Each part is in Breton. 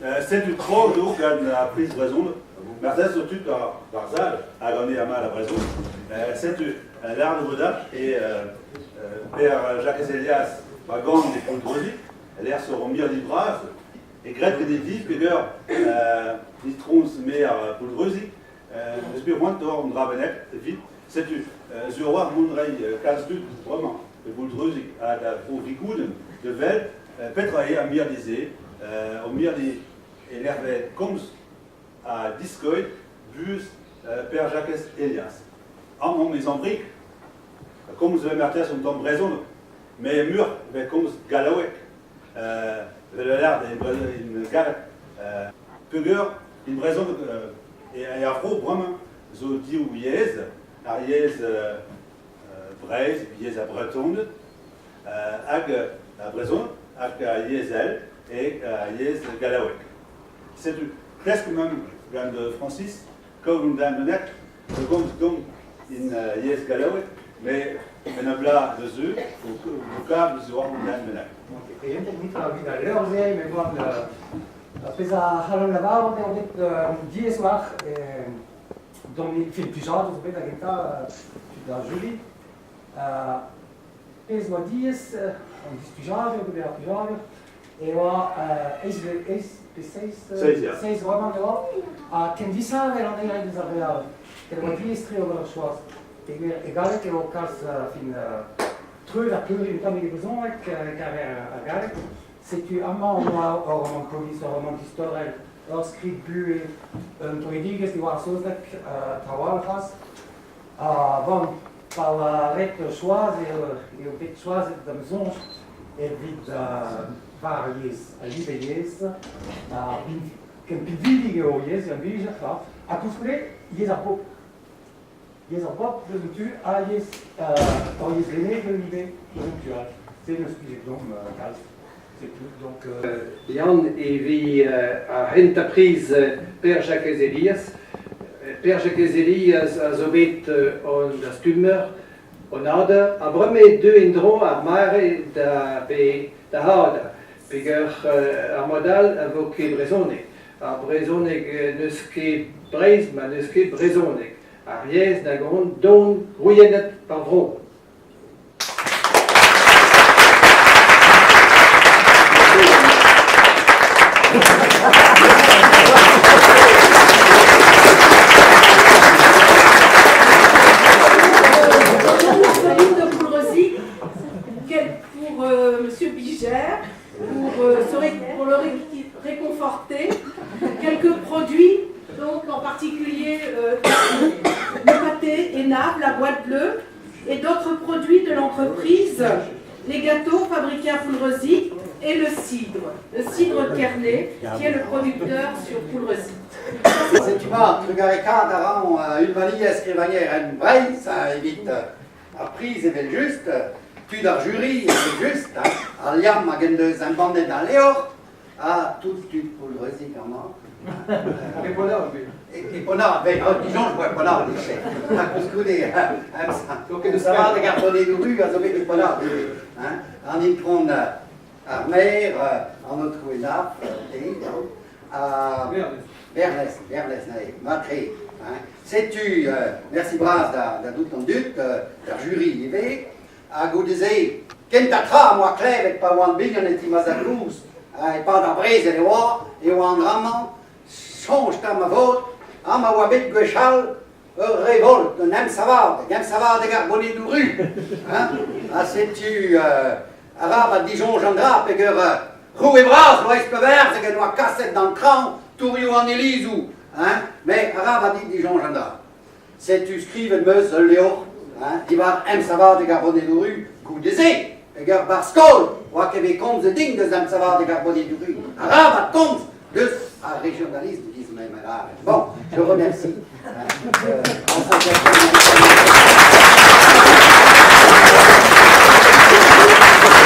Setu krog eo gant ar priz brezhoneg. Marteze zo tud war ar sal hag an eo amañ la brezhoneg. Setu Larn Voda e Per Jakez Elias pa gan e Pouldreuzi, lec'h zo ur mirdi bras, e graet gant e vi peger itrons maer Pouldreuzi, n'eus bet c'hoant d'ober un dra bennak evit. Setu, sur a-walc'h mont 'ray kalz tud bremañ e Pouldreuzi ha da vro Vigoudenn da welet petra eo ar mirdi-se, ur mirdi e-lec'h vez komz ha diskoeit buhez Per-Jakez Helias. Amañ omp e Sant-Brieg, komz 'vez marteze un tamm brezhoneg, met muioc'h 'vez komz gallaoueg, evel a lâr en galleg. Peogwir en brezhoneg e ar vro bremañ zo div yezh, ar yezh Breizh, yezh ar Bretoned, hag ar brezhoneg hag ar yezh all eo ar yezh gallaoueg. Setu klask emaomp gant Francis kaout un den bennak da gomz deomp en yezh gallaoueg, met en a bloaz da zeu vo kavet zo un den bennak. Prientet mitra evit al levr-se, met bon, ar pezh a c'hallan lavarout eo bet diaes war dont fin plijadur zo bet da gentañ tud ar juri. Pezh oa diaes, an displijadur goude ar plijadur, e oa eizh eizh pe seizh seizh romant e oa, ha ken disheñvel an eil deus ar re all. Ken oa diaes-tre ober ur choaz. Peogwir e galleg eo kalz fin treut ha peuriñ un tammig e brezhoneg e-keñver ar galleg. Setu amañ on oa ur romant polis, ur romant istorel, ur skrid buhez, un troidigezh diwar ar saozneg, traoù all c'hoazh. Ha bon, pa oa ret choaz eo, eo bet choazet da'm soñj evit war ar yezh, al live yezh, ar ken pinvidik eo yezh an dije, ha koulskoude yezh ar bobl. Yezh ar bobl deus un tu ha yezh ur yezh lennegel ivez deus un tu all. Se n'eus plijet deomp kalz. C'est tout. Donc, Yann, evit ar c'hentañ priz Per-Jakez Elias. Per-Jakez Elias a zo bet hon dastumer, hon ader, ha bremañ e deu en-dro ar mare da be da hadañ, peger ar mod all a vo ket brezhoneg. Ar brezhoneg n'eus ket Breizh ma n'eus ket brezhoneg. Ar yezh da gont don grouiennet ar vro. Pour euh, Monsieur Bigère, pour, euh, pour le réconforter, quelques produits, donc en particulier euh, le pâté Enab, la boîte bleue, et d'autres produits de l'entreprise, les gâteaux fabriqués à Poulrezit et le cidre, le cidre Kerné, qui est le producteur sur Poulrezit. Setu mat, trugarekaat a ran unvaniezh skrivagner en Breizh evit ar priz evel-just, tud ar juri evel-just, al liamm hag en deus embannet al levr, ha tout tud Poulrezig amañ. E Ponard, E Ponard, ben, oh, Dijon, je Ponard, Ha koulskoude, ça va hag ar bonedoù ru a zo bet e Ponard ivez. Hein? An itron ar maer, an aotrou Enaf, ha Bernez, Bernez, neuze, mat-tre. Hein? Setu, merci bras da, da dout an dud, d'ar juri ivez, Ha goude-se, kentañ tra am boa klevet pa oan bihan e ti ma zad-kozh, e-pad ar brezel e oa, e oa an dra-mañ, soñj 'ta ma vod, ha ma oa bet gwechall ur revolt, un emsavadeg, emsavadeg ar bonedoù ru. Hein? Ha setu arabat disoñj an dra peger roue bras Loeiz Peverzeg en doa kaset d'an traoñ tourioù an ilizoù, hein? Met arabat dit disoñj an dra. Setu skrivet 'm eus ul levr hein, diwar emsavadeg ar Bonedoù-Ru goude-se. Peger 'barzh skol 'oa ket bet komzet din deus emsavadeg ar Bonedoù-Ru. Arabat komz deus ar régionalisme giz ma emañ lâret. Bon, je remercie. Hein,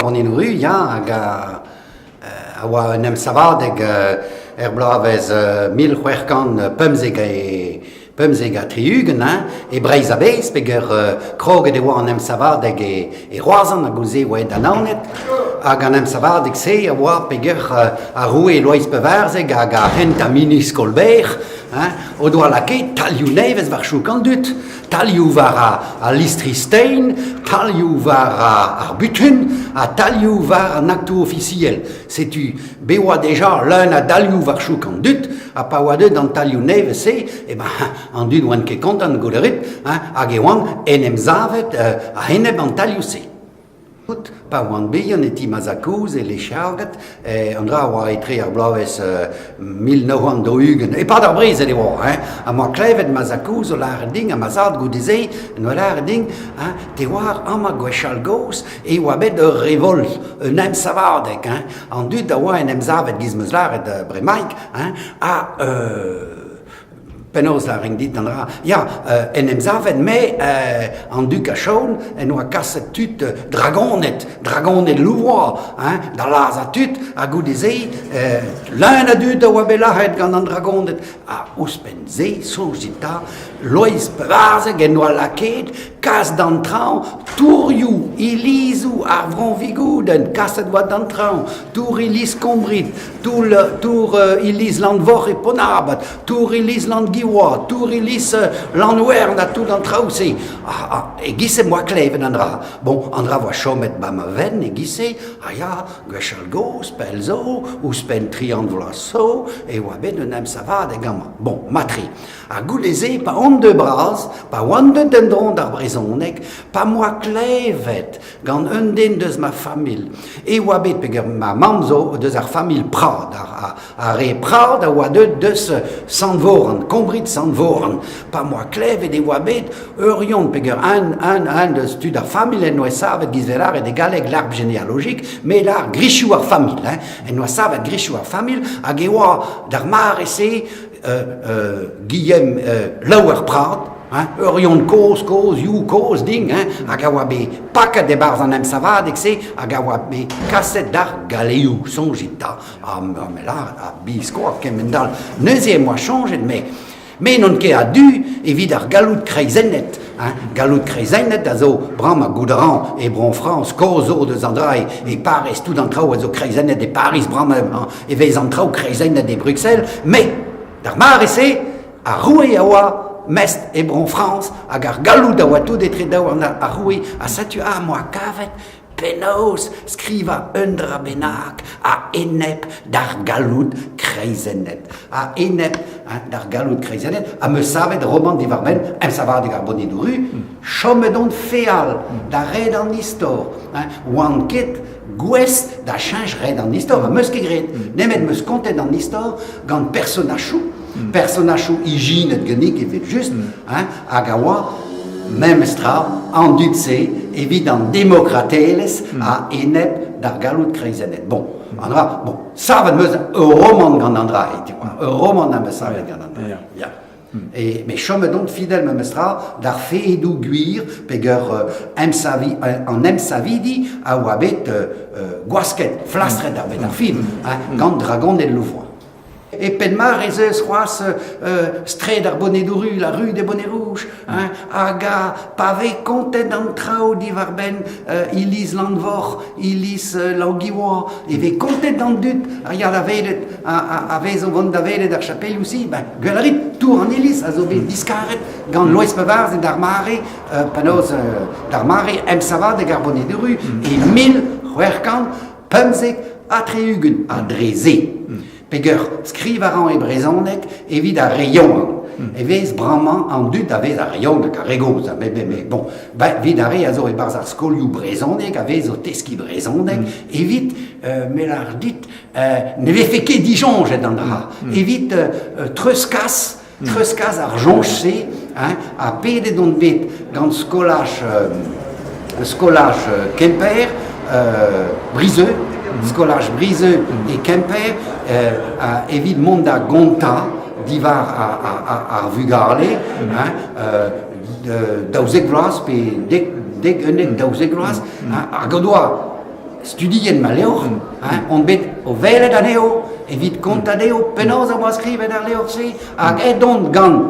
Bonedoù-Ru, ya, hag a, a oa un emsavadeg er bloavezh 1615 e 75 hein, e Breizh a-bezh peger kroget e oa an emsavadeg e, e Roazhon hag ouzh e oa da Naoned. Hag an emsavadeg-se a oa peger ar roue Loeiz Pevarzek hag ar c'hentañ ministr Colbert hein, o doa lakaet talioù nevez war chouk an dud, talioù war al listri staen, talioù war ar butun ha talioù war an aktoù ofisiel. Setu, bet oa deja leun a dalioù war chouk an dud, ha pa oa deuet an talioù nevez-se, eh ben, an dud oant ket kontant goude ret, hein, hag e oant en em savet a-enep an talioù-se. Pa oan bihan e ti ma zad-kozh e Lechargad, an dra a oa etre ar bloavezh 1940. E-pad ar brezel e oa, hein, ha 'moa klevet ma zad-kozh o lâret din ha ma zad goude-se en doa lâret din, hein, te oar amañ gwechall-gozh e oa bet ur revolt, un emsavadeg, hein, an dud a oa en em savet 'giz 'm eus lâret bremaik, hein, ha Penaos lârin dit an dra? Ya, en em savet me, an duk a Chaon en doa kaset tud dragoned, dragoned Louvois, hein, da lazhañ tud, ha goude-se, leun a dud a oa bet lazhet gant an dragoned. Ha ouzhpenn-se, soñjit 'ta, Loeiz Pevarzek en doa lakaet kas d'an traoñ tourioù, ilizoù ar Vro-Vigoudenn, kaset oa d'an traoñ, tour iliz Kombrid, tour iliz Lanvorc'h e Pont-'n-Abad, tour iliz Langiwa, tour iliz Lanwern ha tout an traoù-se. E-giz-se 'm boa klevet an dra. Bon, an dra 'oa chomet 'ba ma fenn e-giz-se, ha ya, gwechall-gozh, pell zo, ouzhpenn 30 vloaz zo, e oa bet un emsavadeg amañ. Bon, mat-tre. Ha goude-se, pa on deuet bras, pa oan deuet en-dro d'ar brezhoneg, pa 'm boa klevet gant un den deus ma familh e oa bet peger ma mamm zo deus ar familh Prad, ar re Prad a oa deuet deus Sant-Voran, Kombrid Sant-Voran. Pa 'm boa klevet e oa bet ur yont peger un deus tud ar familh en doa savet giz 'vez lâret e galleg l'arbre généalogique, me lâr grichoù ar familh, hein, en doa savet grichoù ar familh hag e oa d'ar mare-se Guillaume Laouer Prad, hein, ur yont kozh, kozh, you kozh din, hein, hag a oa bet paket e-barzh an emsavadeg-se, hag a oa bet kaset d'ar galeoù, soñjit 'ta, ha me lâret, ha biskoazh kement-all. Neuze em boa soñjet, me, me n'on ket a-du evit ar galloud kreizennet, hein, galloud kreizennet a zo bremañ goût a ran e Bro-Frañs, kozh zo deus an dra e Pariz, tout an traoù a zo kreizennet e Pariz bremañ, e vez an traoù kreizennet e Bruxelles, met d'ar mare-se, ar roue a oa mestr e Bro-Frañs hag ar galloud a oa tout etre daouarn ar roue, ha setu am boa kavet penaos skrivañ un dra bennak a-enep d'ar galloud kreizennet. A-enep d'ar galloud kreizennet, am eus savet romant diwar-benn emsavadeg ar Bonedoù Ru, chomet on feal da red an istor. Oan ket gouest da cheñch red an istor, ha 'meus ket graet. Nemet 'meus kontet an istor gant personajoù, personajoù ijinet ganin evel-just, hein, hag a oa memes tra an dud-se evit an demokratelezh a-enep d'ar galloud kreizennet. Bon, an dra, bon, savet 'meus ur romant gant an dra, tu vois, ur romant am eus savet gant an dra. Ya. E, met chomet on fidel memestra d'ar fedoù gwir peger emsavi, an emsavidi a oa bet gwasket, flastret ar benn ar fin, hein, gant Dragoned Louvois. E Penmar ez eus c'hoazh straed ar Bonedoù Ru, la rue des Bonnets Rouges, hein, hag a, pa vez kontet an traoù diwar-benn iliz Lanvorc'h, iliz Langiwa, e vez kontet an dud a ya da welet a vez o vont da welet ar chapelioù-se, ben, gwell a rit, tour an iliz a zo bet diskaret gant Loeiz Pevarzek d'ar mare, penaos d'ar mare emsavadeg ar Bonedoù e 1675 ha dre se. Peger skriv a ran e brezhoneg evit ar re yaouank. E vez bremañ an dud a vez ar re yaouank hag ar re gozh, mais bon, ben, evit ar re a zo e-barzh ar skolioù brezhoneg, a vez o teskiñ brezhoneg, evit, me lâr dit, ne vefe ket disoñjet an dra. Evit treuzkas, treuzkas ar soñj-se, hein, ha pedet on bet gant skolaj, skolaj Kemper, Brizeux, skolaj Brizeux e Kemper, evit mont da gontañ diwar ar vugale, hein, 12 vloaz pe dek, dek, 11, 12 vloaz, hag o doa Studiet ma levr, hein, on bet o welet anezho evit kontañ dezho penaos a oa skrivet ar levr-se hag aet on gant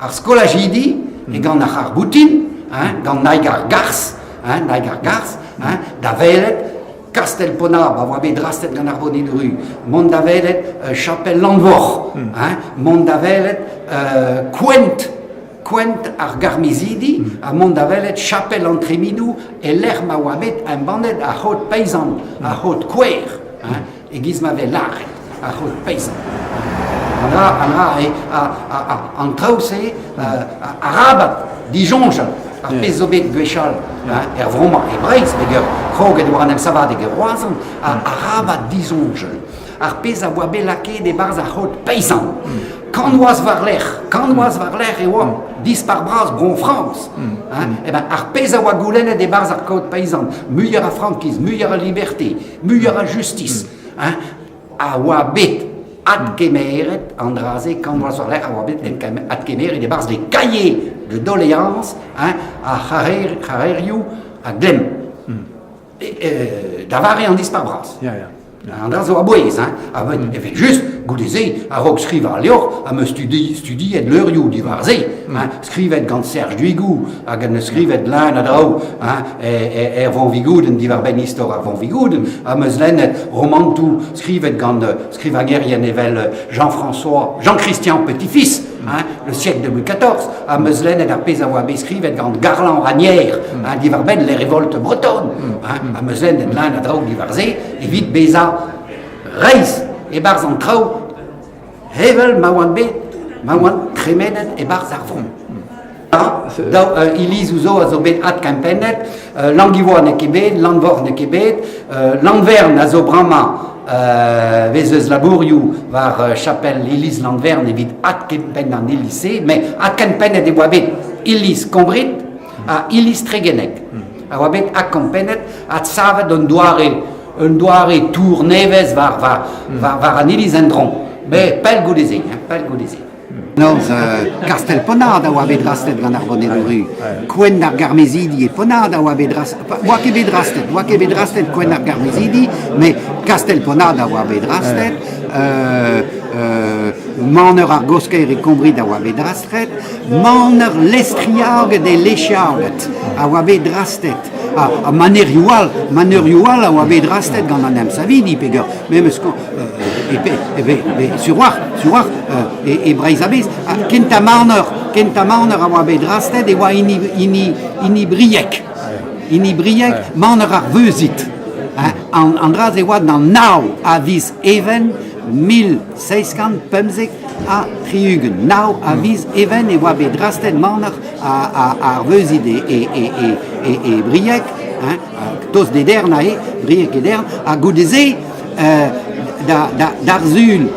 ar skolajidi e gant ar c'harr-boutin, hein, gant Naig ar Garzh, hein, Naig ar Garzh, hein, da welet Kastell Ponab a oa bet drastet gant ar Bonedoù-Ru, mont da welet chapel Lanvor, hein, mont da welet kouent, kouent ar Garmezidi, ha mont da welet chapel an Treminoù e-lec'h ma oa bet embannet ar c'hod peizant, ar c'hod kouer, hein, e-giz ma vez lâret, ar c'hod peizant. An dra, an dra, an traoù-se, arabat disoñjal ar pezh zo bet gwechall er vro-mañ e Breizh, peger kroget war an emsavadeg e Roazhon, arabat disoñjal ar pezh a oa bet lakaet e-barzh ar c'hod peizant. Kant vloaz war-lerc'h, kant vloaz war-lerc'h e oa dispac'h bras Bro-Frañs. Hein, eh ben, ar pezh a oa goulennet e-barzh ar kod peizant, muioc'h a frankiz, muioc'h a liberté, muioc'h a justis, hein, a oa bet adkemeret an dra-se kant vloaz war-lerc'h a oa bet adkemeret e-barzh les cahiers de doléances hein, ar c'harrerioù a glemm. Da vare an dispac'h bras. An dra zo a-bouez, hein. Evel-just, goude-se, a-raok skrivañ al levr, am eus studiet levrioù diwar-se, hein, skrivet gant Serge Duigou hag en deus skrivet leun a draoù, hein, er Vonvigoudenn diwar-benn istor ar Vonvigoudenn, am eus lennet romantoù skrivet gant skrivagnerien evel Jean-François, Jean-Christian Petit-Fils, hein, le siècle de Louis XIV, am eus lennet ar pezh a oa bet skrivet gant Garlan Ranière, hein, diwar-benn les révoltes bretonnes, hein, am eus lennet leun a draoù diwar-se evit bezañ reizh e-barzh an traoù Evel ma oant bet, ma oant tremenet e-barzh ar vro. Daou ilizoù zo a zo bet adkempennet, Langivoa n'eo ket bet, Lanvor n'eo ket bet, Lanvern a zo bremañ vez eus labourioù war chapel iliz Lanvern evit adkempenn an iliz-se, met adkempennet e oa bet iliz Kombrid ha iliz Tregeneg. A oa bet adkempennet, adsavet un doare un doare tour nevez war, war, war, war an iliz en-dro. Mais pell goude-se, hein, pell goude-se. Norzh Kastell Ponard a oa bet drastet gant ar Bonedoù-Ru. Kouent ar Garmezidi e Ponard a oa bet drastet. Oa ket bet drastet, oa ket bet drastet kouent ar Garmezidi, mais Kastell Ponard a oa bet drastet. Maner ar Gosker e Kombrid a oa bet drastet. Maner Lestriaged e Lechiaged a oa bet drastet. Ha manerioù all, manerioù all a oa bet drastet gant an emsavidi peger memes sur war, sur war e, e Breizh a-bezh. Ha kentañ maner, kentañ maner a oa bet drastet e oa hini, hini, hini Brieg. Hini Brieg, maner ar Veuzit. An, an dra-se e oa d'an nav a viz Even 1775. Nav a viz Even e oa bet drastet maner ar Veuzit e, e, e, e, e Brieg, hein, tost d'Edern aze, Brieg Edern, ha goude-se, da, da, d'ar Sul,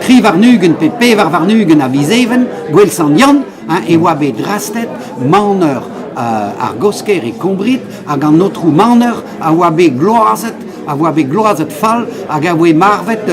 tri warn-ugent pe pevar warn-ugent a viz Even, Gouel Sant Yann, hein, e oa bet drastet maner ar Gosker e Kombrid, hag an aotrou maner a oa bet gloazet, a oa bet gloazet fall hag a voe marvet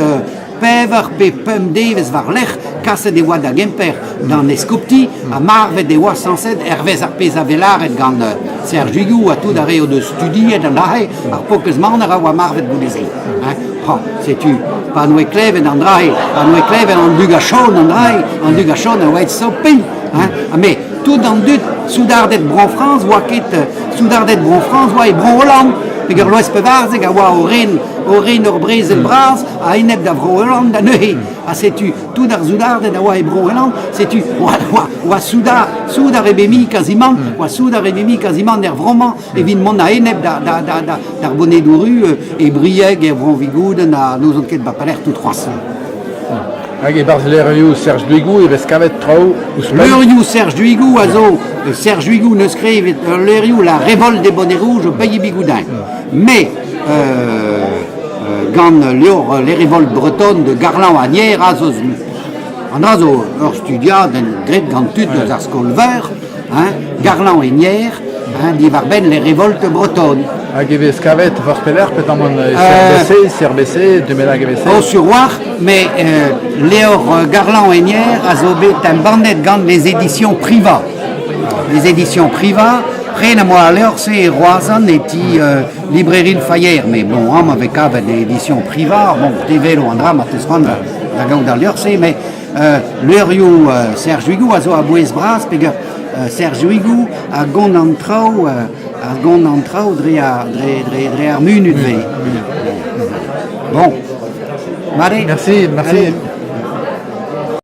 pevar pe pemp devezh war-lerc'h, kaset e oa da Gemper d'an eskopti, ha marvet e oa sañset hervez ar pezh a vez lâret gant Serge Duigou ha tout ar re o deus studiet an dra-se, ar paourkaezh maner a oa marvet goude-se. Hein. Ha, setu, pa n'oe klevet an dra-se, pa n'oe klevet an dug a Chaon an dra-se, an dug a Chaon a oa aet sopin. Hein. Ha me, tout an dud, soudarded Bro-Frañs oa ket, soudarded Bro-Frañs oa e Bro-Holland, peger Loeiz Pevarzek a oa o ren, o ren ur brezel bras a-enep da Vro-Holland da neuze. Ha setu tout ar soudarded a oa e Bro-Holland, setu oa, oa, oa soudard, soudard ebet kazimant, oa soudard ebet kazimant er vro-mañ evit mont a-enep da, da, da, da, d'ar bonedoù-ru e Brieg, er Vro-Vigoudenn ha n'ouzon ket ba pelec'h tout c'hoazh. Hag e-barzh levrioù Serge Duigou e vez kavet traoù ouzhpenn? Levrioù Serge Duigou a zo Serge Duigou n'eus skrivet ul levrioù La Révolte des Bonnets Rouges au Pays Bigoudin. Mais gant levr Les Révoltes bretonnes de Garlan Anier a zo an dra zo ur studiadenn graet gant tud eus ar skol-veur, hein, Garlan Enier, hein, diwar-benn les révoltes bretonnes. Hag e vez kavet forzh pelec'h, petamant CRBC, CRBC, Dumelag EVC? Oh, sur war, mais levr Garlan Enier a zo bet embannet gant les éditions Privat. Les éditions Privat, pren am boa al levr-se e Roazhon e ti librairie Le Fayer, mais bon, amañ vez kavet les éditions Privat, bon, te velo an dra ma teus c'hoant da gaout al levr-se, mais levrioù Serge Huygou a zo a-bouez bras peger Serge Huygou a gont an traoù ar gont an traoù dre ar, dre, dre, dre ar munud vez. Bon. Mat eo. Merci, merci. Allez.